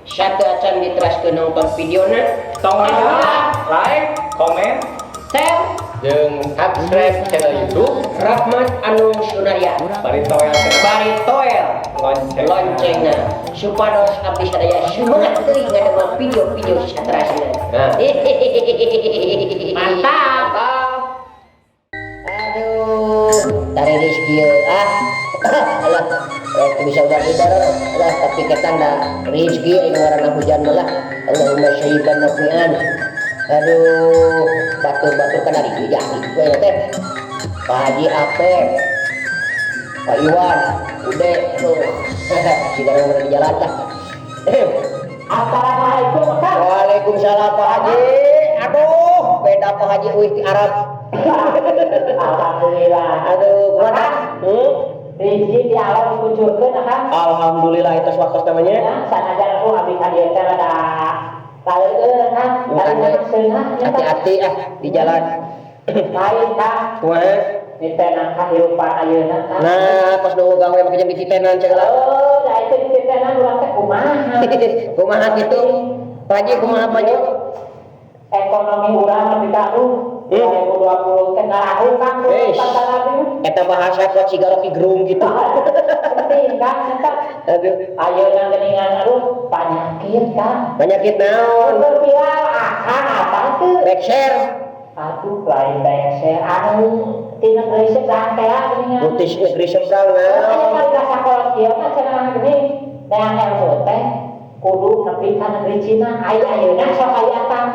Sateuacan diteraskeun nonton videona, Tong like, komen, share, jeung subscribe channel YouTube Rahmat Anu Sunaria. Bari toel. Bari toel lonceng. Loncengna supados abdi sadaya semangat teuing ngadamel video-video saterasna. Nah. Mantap. Aduh, tariris kieu ah. Alah, eh, bisa udah udara lah, tapi ketanda rezeki ini ngaranna hujan malah. Allahumma syaiban nafi'an. Aduh, batur-batur kan dari jadi gue ya teh. Pak Haji Apep, Pak Iwan, udah, aduh, sekarang udah di jalan lah. Assalamualaikum, Kang. Waalaikumsalam, Pak Haji. Aduh, beda Pak Haji uih di Arab. Alhamdulillah. Aduh, kumaha? Hmm? Rezeki di alam dikucurkeun, Kang. Alhamdulillah, itu waktu namanya. Ya, sanajan aku abdi ka dieu teh rada laleueur, Kang. Bukan, Tadi mah seungah nya, Kang. Hati-hati ah di jalan. Lain, Kang. Kumaha? Nitenan kahirupan ayeuna, Kang. Nah, pas nu gawe make jam dititenan segala. Oh, da itu dititenan urang teh kumaha? Kumaha kitu? Pak Haji, kumaha, Pak Haji? Ekonomi urang nepi ka 2020 teh ngarahu, Kang. Eish. Pantan. Eta bahasa kuat siga Rocky Gerung gitu. Penting, Kang, eta. Aduh, Ayeuna geuningan, aduh, panyakit, Kang. Penyakit naon? Keur viral akang apa tuh? Bekser. Aduh, lain bekser anu ti negeri seberang teh geuningan. Putih negeri seberang Aya naon? Kali ka sakola kieu mah cenah geuning. Neang ilmu teh kudu nepi ka negeri Cina. Aya ayeuna sok aya, Kang.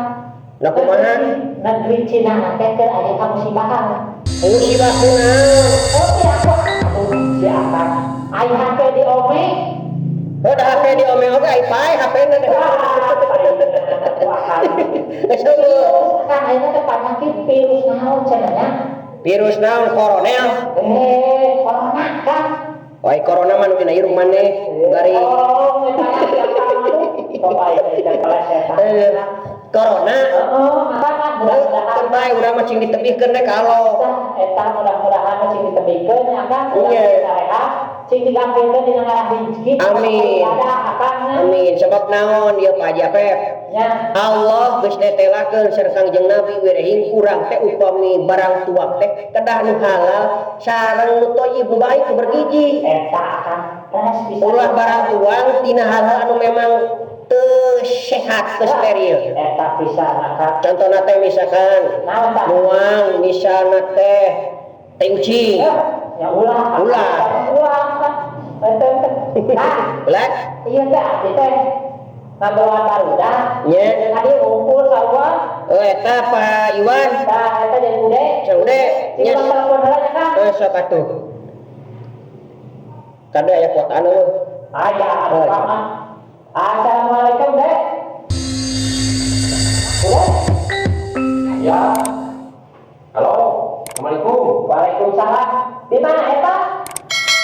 Lah, kumaha? Negeri Cina teh keur aya kamusibahan. Musibah kunaon? Oh, si aku, aduh, si akang. Aya HP diome. Oh, dah HP diome oge ai pae HP na deh. Wah, akang. Geus eueuh. Kang, ayeuna teh panyakit virus naon cenah nya? Virus naon, koronel? Eh, corona, Kang. Wah, corona mah nu dina irung maneh, garing. Oh, eta si akang aduh. Sok aya teh kelesetan. Eh, corona. Heeh, akang ah mudah-mudahan. Kan bae urang mah cing ditebihkeun we kalau. Tah, eta mudah-mudahan cing ditebihkeun ya, Akang. Iya. Sarehat, cing digampilkeun dina ngarah rezeki. Amin. Ada akang. Amin. Sebab naon ieu, Pak Haji Apep? Nya. Allah geus netelakeun sareng Kangjeng Nabi wirehing urang teh upami barang tuak teh kedah nu halal sareng nu thayyib, nu baik, nu bergizi. Eta akang res bisa. Ulah barang tuang tina hal-hal anu memang teu sehat, teu steril. Eta pisan, akang. Contohna teh misalkan Naon tah? nuang misalna teh teh ucing. Eh, ya ulah. Ulah. Ulah, Kang. Eta teh. Nah, Ulah. iya teh abdi teh ngabawaan barudak. Nya. Tadi ngumpul sarua. Oh, eta Pak Iwan. Tah, eta jadi ude. Saude. Cing Nya. ulah telepon heula nya, Kang. Eh, sok atuh. Kade aya kuotaan eueuh? Aya, Oh, atuh, Kang. Assalamualaikum, Dek. Udah? Ya. Halo. Assalamualaikum. Waalaikumsalam. Di mana eta?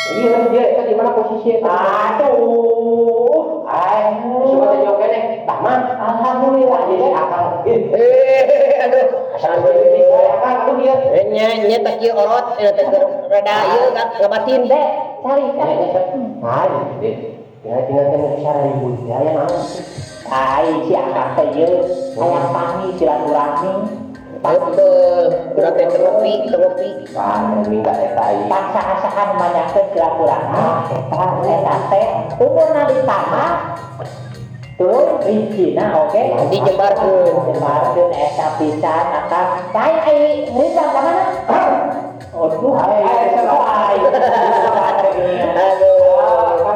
Iya, iya, eta di mana posisi eta? Aduh, ay. Suka teh jauh keneh. Tah mah. Alhamdulillah, Jadi Dek. akang. Ih, Eh, aduh. alhamdulillah akang aduh dia. Eh, nya nya teh kieu orot eta teh keur rada ieu ngabatin. Dek, cari kan. Hai, Dek. Tinggal tinggal teh mau bicara ribut ya, ya naon sih? Ai, si akang teh ieu hayang panggih silaturahmi. Betul. Urang teh teu ngopi, teu ngopi. Wah, minggat eta ieu. Pangsaha-saha manyakeun silaturahmi. Eta eta teh umurna ditambah tuh rizkina oge. Dijembarkeun. Dijembarkeun eta pisan akang. Lain ai Ridwan ka mana? Aduh, ai, ai. Aduh.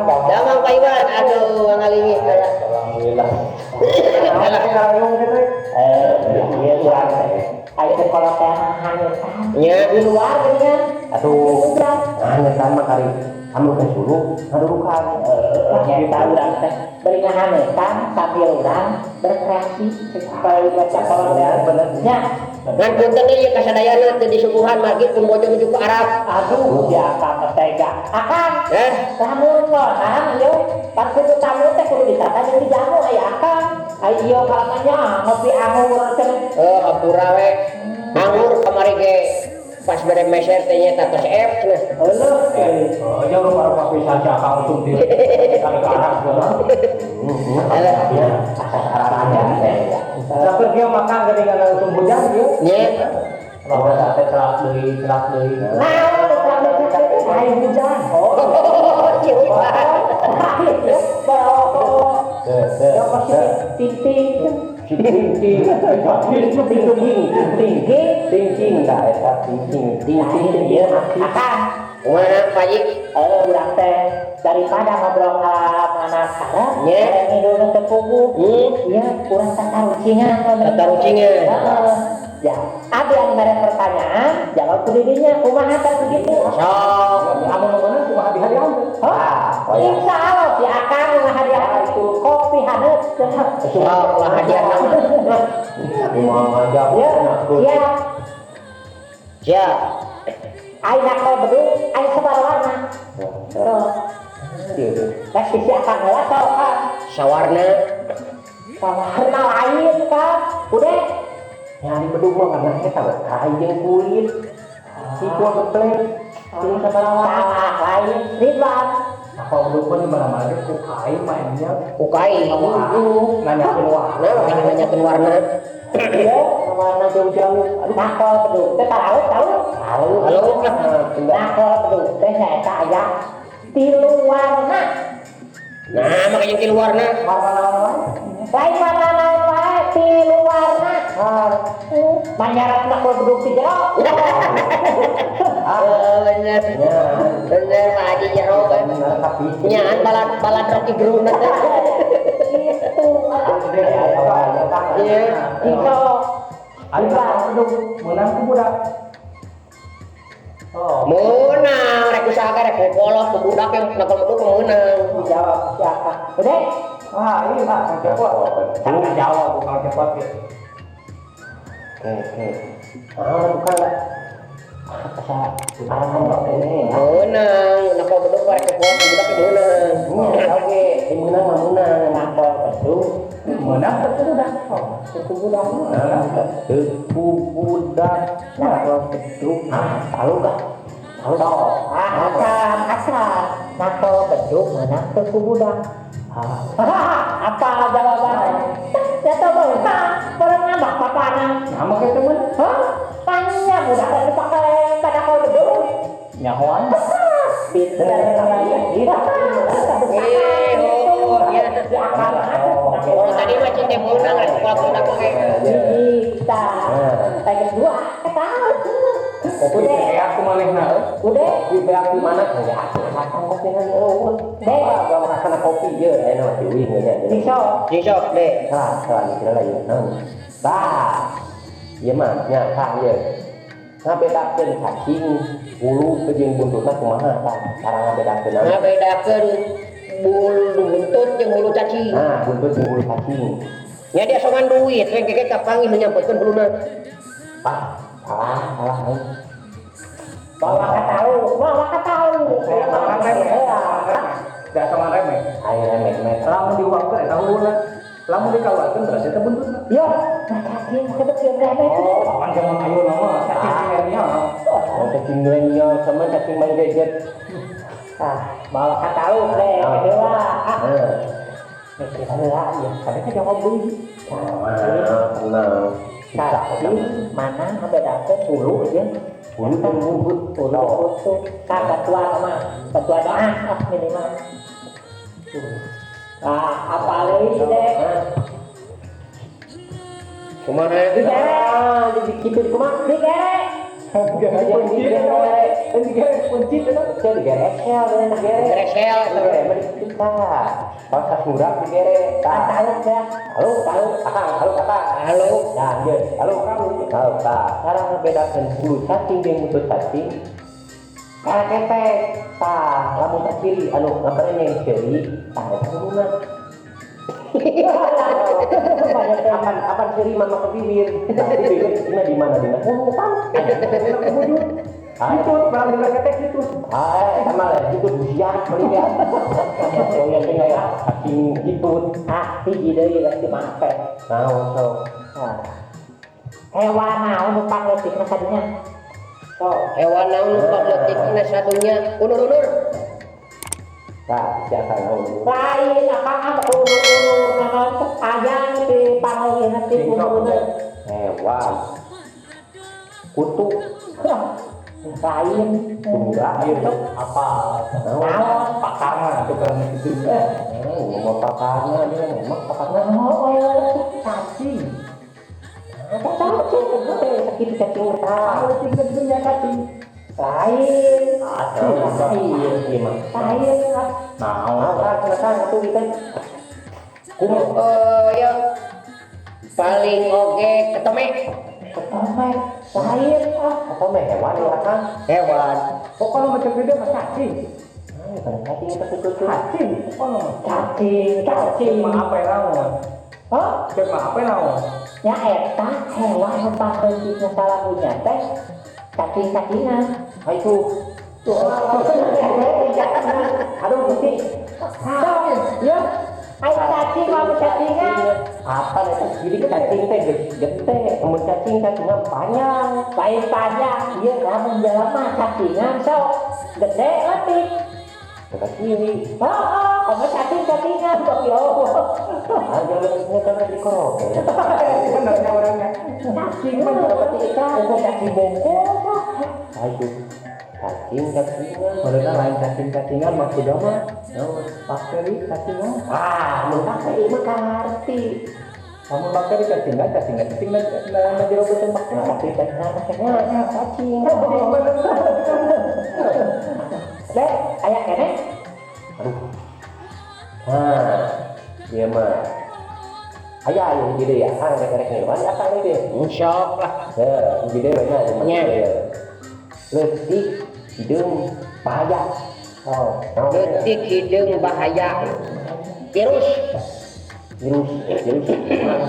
Damang Pak Iwan, aduh ngalingi. Alhamdulillah. Alah. Eh, ieu urang teh. Ai teh kalau teh haneutan. Nya. Di luar geuningan. Aduh. Haneutan mah kari anu teh suruh ngadurukan. Nyata urang teh beri ngahaneutan sambil urang berkreasi supaya baca kalau teh Bener. nya. Ngan punten ieu kasadayana teu disuguhan margi pun bojo menuju ke Arab. Aduh, si akang tega. Akang, Eh, lamun ngonang ieu pan kudu tamu teh kudu ditata jeung dijamu aya akang. Ai ieu kalamanya ngopi anggur cenah. Oh, hampura we. Anggur kamari ge. Pas bere meser teh nya tos F cenah. Heueuh. Oh, jauh rupa-rupa pisan si akang usum di kali ke arah segala. Alah. Saper dia makan ketika usum hujan dia. Nya. Bahwa sate celak deui, celak deui. Naon celak deui hujan. Oh, ciut. Ya pasti ting-ting. Ting ting ting ting dah eta ting ting ting ting ieu. Akang, Kumaha Pak Haji? Urang teh daripada ngobrol ka mana sekarang, Nya. ngidul nu teu puguh. Iya, urang tatarucingan. Tatarucingan. Heeh. Ya, ada yang mere pertanyaan, jawab ku didinya, kumaha teh begitu? Sok. Amun nu meunang kumaha dihadiahan teh? Hah? Oh, ya. Insya Allah si Akang ngahadiahan itu kopi haneut. Sok lah hadiah nama. Kumaha aja Ya, siap. Siap. Ai nakal bedug, ai sebar warna. Tuh. Rek si Akang heula sok kan. Sawarna. Warna lain kan. Udah. Nyari bedug mah warna eta we kai jeung kulit. Siku geplek. Jeung sabaraha. Salah lain Ridwan. Apa bedug mah di mana-mana ge ku kai mainnya. Ku kai. Nanyakeun warna. Nah, makanya nanyakeun warna. Iya, Warna jauh-jauh. Aduh, nakal bedug teh tahu tahu. Tahu. Halo. Nakal bedug teh nyaeta aya tilu warna. Nah, makanya tilu warna. Warna naon wae? Lain warna naon wae, tilu warna. Manyarat nakal bedug ti jero. Oh, bener. Bener Pak Haji jero kan. Tapi Nyaan balad balad Rocky Gerung teh. Itu. Iya. Itu. Ari bedug meunang ku budak. Oh, Meunang rek usaha rek kolot ku budak yang nakal bedug meunang. Dijawab siapa? Udah. ah ini mah Kang Cepot. Kang jawab bukan Cepot ya. Oke. Ah, bukan lah. Apa ini? Meunang nakal bedug rek kolot ku budak meunang. Oke, menang mah menang. Nakal bedug. Meunang teu budak. Itu budak. Ku budak Nakal bedug. Ah, tahu kah? Tahu. Ah, asam, asam. Nakal bedug menang teu ku budak. Apa jawabannya? Ya tahu menang. Orang ngambak papana. Nama ke temen? Hah? Tanya budak yang dipakai pada kau bedug. Nyahoan. Pinter. Eh, oh, iya. Kalau tadi mah cinta meunang rek kolot budak oge. Kita. Pengen dua. Tahu. Kopi beak ku manehna euy. Udah. Kopi beak di mana? Ya, aku kopi ngan eueuh. Deh. Gua makan kopi ieu, aya mah diuing nya. Bisa. Sok deh. Salah, salah mikir lah ieu. Naon? Bah. Ieu mah nya tah ieu. Ngabedakeun cacing bulu jeung buntutna kumaha tah? Cara ngabedakeun naon? Ngabedakeun bulu buntut jeung bulu cacing. Nah, buntut jeung bulu cacing. Nya dia songan duit, we keke kapanggih nu nyampeutkeun buluna. Ah, salah, salah. Bawa ka tahu, bawa ka tahu. Makan remeh. Da sama remeh. Ayo remeh remeh. Lamun diuapkeun eta huluna. Lamun dikaluarkeun berarti eta buntutna. Yo, nah cacing kedep yang remeh. Oh, kan zaman ayeuna mah cacing milenial. Oh, cacing milenial sama cacing main gadget. Ah, bawa ka tahu deh, kedua. Ah, Nah, mikir heula ya, kabeh teh jawab deui. tenang, tenang. Cacing mana ngabedakeun bulu jeung Bulu jeung buntut. bulu buntut. Ka batuan mah, batuan ah minimal. Ah, apa leuy deh? Kumaha? Digere, Ah, dibikin kumaha? digere. Digere digere kuncit eta. Saya digere, digere. Gresel Digere, mah dipikat. Pas murah digere. Ah, tahu dah. Halo, halo, akang, halo, akang. Halo. Nah, geus, halo, halo. Halo, tah. Cara ngabedakeun bulu cacing jeung buntut cacing. Cara ketek. Tah, lamun ka ciri anu ngabarenyeng seuri, tah eta huluna. Apan apan seuri mah ke bibir. Nah, di bibir cacingna di mana dina hulu pan. Wujud. Hitut, barang dina ketek hitut. Ah, sama lah, hitut busiat beli ya. Oh ya teh ya, cacing hitut. Ah, hiji deui geus dimape. Naon sok. Ah. Hewan naon nu pangleutikna ka dinya? Sok. Hewan naon nu pangletikna sadunya? Unur-unur. Tah, si akang naon? Lain akang ah ulur-ulur naon aya di panggilna ti ulur-ulur. Hewan. Kutu. Lain. Tunggal. Apa? Naon? Pakarna tukang itu. Ngomong pakarna dia ngomong pakarna. Oh, cacing. Cacing, sakitu cacing tah. Cacing cacing. Lain. Lain ieu mah. Lain. Naon? Ah, kang atuh ieu teh. Kumaha ya? Paling oge ketome. Ketome. Lain ah. Ketome hewan ya akang. Hewan. Pokoknya macam beda mah cacing. Cacing itu kutu. Cacing, pokoknya. Cacing, cacing. Cek mah apa naon? Hah? Cek mah apa naon? Ya eta hewan nu pangeutikna salahunya teh cacing-cacingan. Ayo. Aduh, putih. Ya, ayo cacing mah cacingan. Apa eta jadi cacing teh gede, mun cacing cacingan panjang. Lain panjang, ieu lamun jelema cacingan sok gede leutik. Dekat kiri. Heeh, komo cacing-cacingan kok yo. Ah, jangan kan di koroke. Benernya orangnya. Cacing mah seperti ikan, ukur cacing bungkul. Ayo. Cacing cacingan. Maksudnya lain cacing-cacingan maksudnya mah bakteri cacingan. Ah, mun bakteri mah kaharti. Kamu bakteri cacingan, cacingan cacing na jero beuteung bakteri. Bakteri cacingan cacing. Dek, aya keneh. Aduh. Nah, ieu mah. Aya aya hiji deui akang rek-rek ngiluan akang deui. Sok lah. Heuh, hiji deui we nya Nya. Leutik hideung bahaya. Oh, Leutik hideung bahaya. Virus. Virus, virus,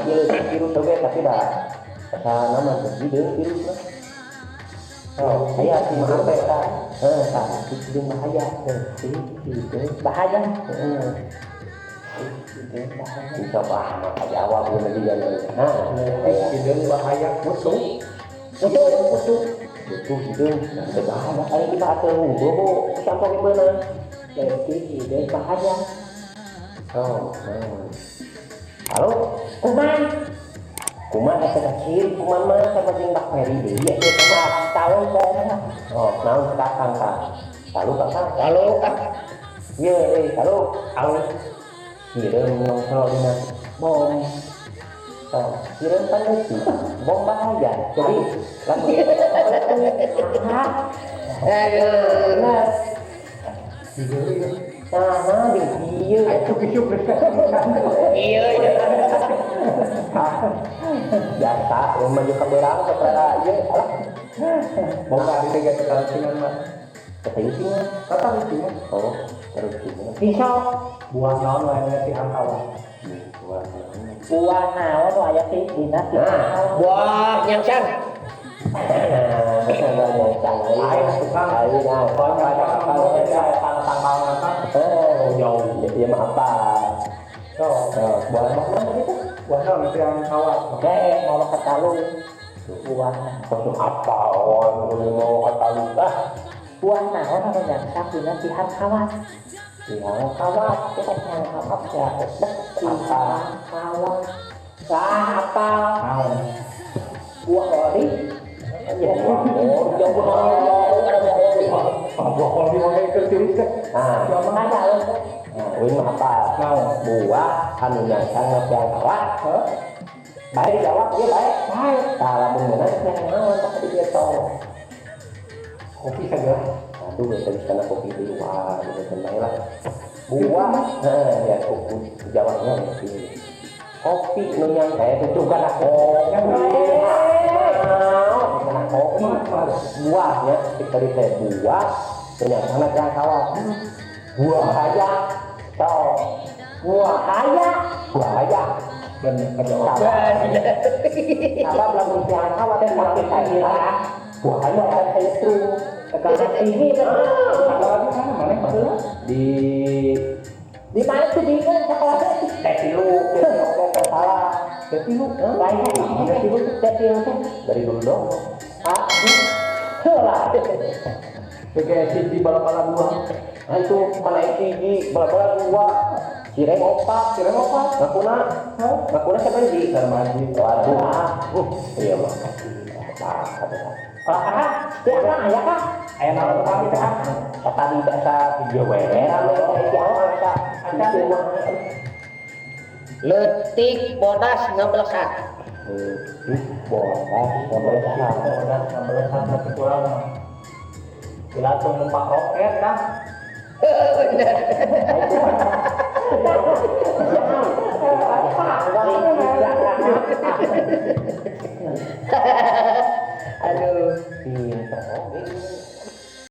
virus, virus oge tapi dah asa nama hideung virus mah. Oh, aya si mah apa eta? Heuh, tah hideung bahaya. Leutik hideung Bahaya. heeh. Coba maka jawab belum lagi ya. Nah, Hideung bahaya kutu. kutu, kutu, kutu hideung bahaya. Ayo kita atur bobo sampai ke mana? Leutik hideung bahaya. Oh, nah. Halo, Kuman. kuman eta kecil, kuman mah sama jeung bakteri deui ya sama. Tahu saya. Oh, naon kakang kang? Lalu kakang, Lalu ah ye, lalu, lalu. Hideung nongkrong dina bom. Oh, hideung pan leutik, bom bahaya. Jadi, lamun aduh. nah, nah, jeung ieu. Iya. Biasa, lu maju ka beurang ka ieu. Alah, Boga di teh ketarucingan mah. ketinggian. Ketarucingan. Oh, terus gimana? Bisa Buah naon wae ti hangkawan. Buah naon? buah naon aya ti dina ti Nah. Buah nyangsang. Aing tukang. Jauh. Iya mah apa? Buah mana gitu? Buah naon ti hangkawan. Oke, mau ketalu. Buah Langsung apa? Oh, mau kata lu ah. buah naon anu nyangsang dina tihang kawat. Tihang kawat, Kita tihang kawat ya. Apa? Tihang kawat. Ah, apa? Naon? Buah oli. Oh, jauh Oh, ada buah oli. Buah oli wae keur tiris teh. Nah, Ada loh. nah, uing mah apa? Naon? Buah anu nyangsang na tihang kawat. Hah? Baik dijawab, iya baik. Baik. Tah lamun meunang tihang naon tah di dieu tong. Kopi segala. Aduh, bisa bisa na kopi di luar, gitu bae lah. Buah, nah, ya kopi jawabnya kopi. Kopi nu nyang itu juga lah kopi. Nah, kopi buahnya tadi teh buah ternyata sana teh kawat. Buah aja. Tok. Buah kaya. Buah aja. Bener kejawab. Sabab lamun teh kawat teh pakai saya. Buah aja kan saya terus. Tekanan tinggi. Sekolah di mana mana maksudnya? Di mana tuh bingung sekolah teh? Teh tilu, teh tilu salah. Teh tilu. Lain. Teh tilu teh. Dari dulu dong. Ah, Lah. PGS hiji bala-bala dua. Nah itu mana hiji bala-bala dua. Cireng opat, Cireng opat. Ngakuna, ngakuna siapa hiji? Darmaji. Waduh. Iya mah. Ah, di akang aya kah? Aya naon kami teh? Tadi bahasa Video we. Rame teh bahasa. Leutik bodas ngabelesak. Leutik bodas ngabelesak. Bodas ngabelesak tapi kurang mah. Langsung numpak roket dah. Bener. Aduh. Pinter oge.